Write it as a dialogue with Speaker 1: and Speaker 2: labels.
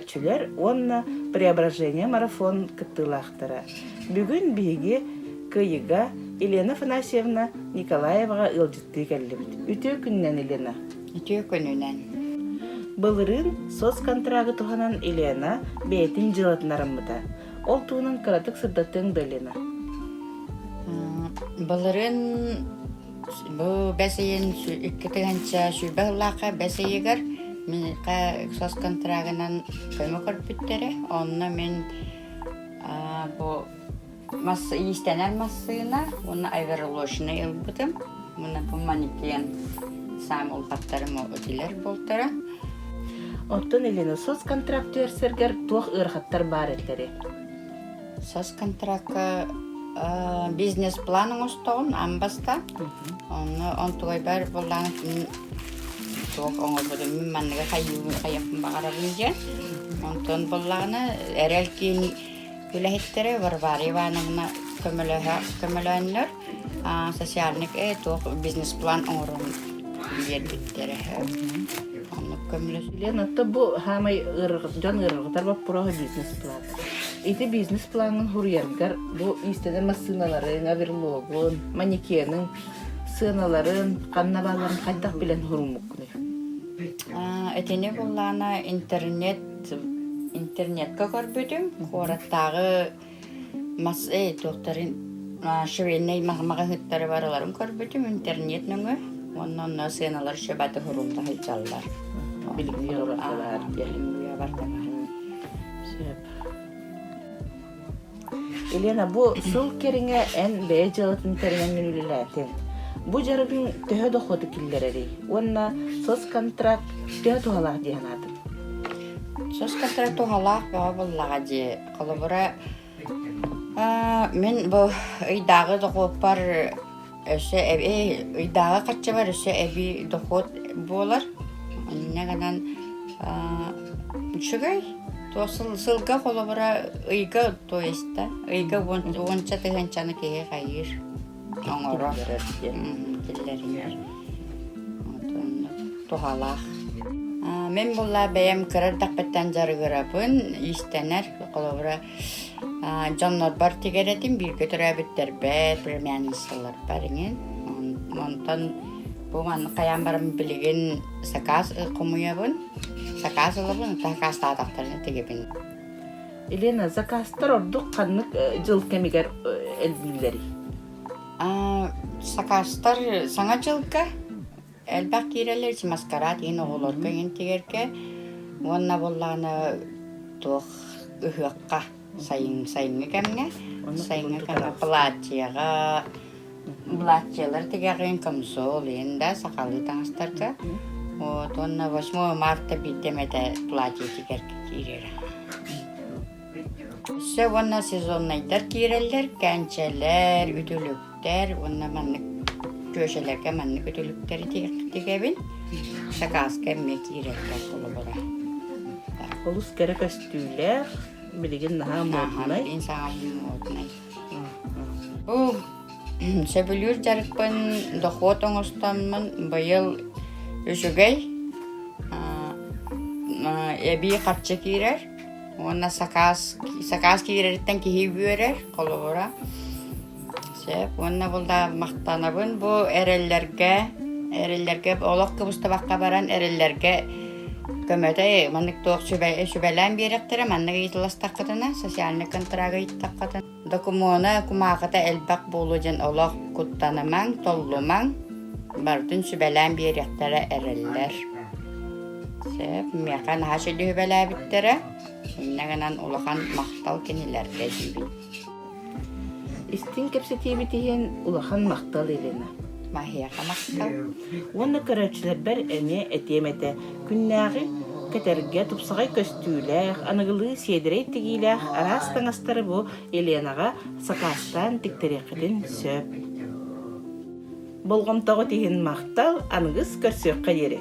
Speaker 1: Көрөөччүлэр уонна Преображение марафон кыттыылаахтара. Бүгүн биһиги Кыйыга Елена Афанасьевна Николаеваҕа ыалдьыттыы кэллибит. Үтүө күнүнэн, Елена!
Speaker 2: Үтүө күнүнэн!
Speaker 1: Былырыын соцконтрагы туһанан Елена бэйэтин дьыалатын арыммыта. Ол туһунан кыратык сырдатыаҥ да, Елена?
Speaker 2: Былырыын Бу бэс ыйын 2020 сыллаахха бэс ыйыгар миэхэ соцконтрагынан көмө көрбүттэрэ. Онно мин бу мас иистэнэр массыына уонна авиарелочнай ылбытым. Уонна бу манекен саам улахаттарым итилэр буолтара.
Speaker 1: Оттон Елена соцконтракт түһэрсэргэр туох ыарахаттар баар этилэрий?
Speaker 2: Соцконтракка бизнес-план оҥостоҕун аан бастаан. Онно онтугайбар буоллаҕына мин туох оҥорбутум мин манныгы хайыыбын хайыахпын баҕарабын диэн. Онтон буоллаҕына эрэл киин үлэһиттэрэ Варвара Ивановна көмөлөһө көмөлөөннөр социальный э туох бизнес-план оҥорон биэрбиттэрэ. Оннук көмөлөс.
Speaker 1: Лена, оттон бу хаамай дьон ыарырҕатар боппуруоһа бизнес-план. Ити бизнес-плаҥҥын суруйаргар бу иистэнэр массыыналарыҥ, оверлогун, манекеныҥ сыаналарын, ханна баалларын хайдах билэн суруммуккунуй?
Speaker 2: Итини буллаана интернет интернетка көрбүтүм. Куораттааҕы мас э туохтарын швейнай маҕаһыыттары барыларын көрбүтүм интернет нөҥүө уонна онно сыаналар шөбаты сурулла сылдьаллар.
Speaker 1: Билиҥҥи барда
Speaker 2: Билиҥҥи барда
Speaker 1: Сөп. Елена, бу сыл кэриҥэ эн бэйэ дьыалатын тэринэн үлэлээтиҥ. Бу дьарыгыҥ төһө дохуоту киллэрэрий уонна соцконтракт төһө туһалаах дии санаатыҥ?
Speaker 2: Соцконтракт туһалаах бөҕө буоллаҕа дии. Холобура, мин бу ыйдааҕы дохуоппар Өссө эбии ыйдааҕы харчыбар өссө эбии дохуот буолар. Инньэ гынан үчүгэй. Туох сыл сылга холобура ыйга то есть да ыйга уонча тыһыынчаны киһи хайыыр оҥорор киллэринэр. Туһалаах. Мин булла бэйэм кыра эрдэхпиттэн дьарыгырабын, иистэнэр холобура Дьоннорбор тигэр этим, бииргэ төрөөбүттэрбэр, племянницаларбар иҥин. Онтон бу маннык хайаан баран билигин сакаас хомуйабын, сакаас ылабын, сакаастаатахтарына тигибин.
Speaker 1: Елена, заказтар ордук ханнык дьыл кэмигэр элбииллэрий?
Speaker 2: Сакаастар Саҥа дьылга Элбэх киирэллэр маскарад иһин оҕолорго иһин тигэргэ уонна буоллаҕына туох ыһыахха сайын сайыҥҥы кэмҥэ сайыҥҥы кэмҥэ платьеҕа платьелар тигэҕин камзол иһин да сахалыы таҥастарга вот уонна 8 марта биирдэ эмэтэ платье тигэргэ киирэрэ. Өссө уонна сезоннайдар киирэллэр кээнчэлэр, үтүлүктэр уонна маннык чүөчэлэргэ маннык үтүлүктэри тигэбин. Сакааска эмиэ киирэллэр холобура.
Speaker 1: Олус кэрэ көстүүлээх, билигин наһаа моднай.
Speaker 2: Билигин саҥа моднай. Бу сөбүлүүр дьарыкпын дохуот оҥостоммун быйыл үчүгэй эбии харчы киирэр. Уонна сакаас сакаас киирэриттэн киһи үөрэр, холобура. Сөп. Уонна булда махтанабын бу эрэллэргэ, эрэллэргэ олох кыбыстыбакка баран эрэллэргэ көмөтө маннык туох сүбэ, сүбэлээн биэрэхтэрэ, маннык ыйыталастаххытына, социальный контрагы ыйыттаххытына. Докумуона, кумаахыта элбэх буолуо диэн олох куттанымаҥ, толлумаҥ, барытын сүбэлээн биэриэхтэрэ эрэллэр. Сөп, миэхэ наһаа сүбэлээбиттэрэ, инньэ гынан улахан махтал кинилэргэ диибин.
Speaker 1: Истиҥ кэпсэтиибит иһин улахан махтал Елена.
Speaker 2: Маһиэхэ махтал.
Speaker 1: Уонна көрөөччүлэрбэр эмиэ этиэм этэ, күннээҕи кэтэргэ тупсаҕай көстүүлээх, аныгылыы сиэдэрэй тигиилээх араас таҥастары бу Еленаҕа сакаастаан тиктэриэххитин сөп. Болҕомтоҕут иһин махтал, аныгыс көрсүөххэ диэри.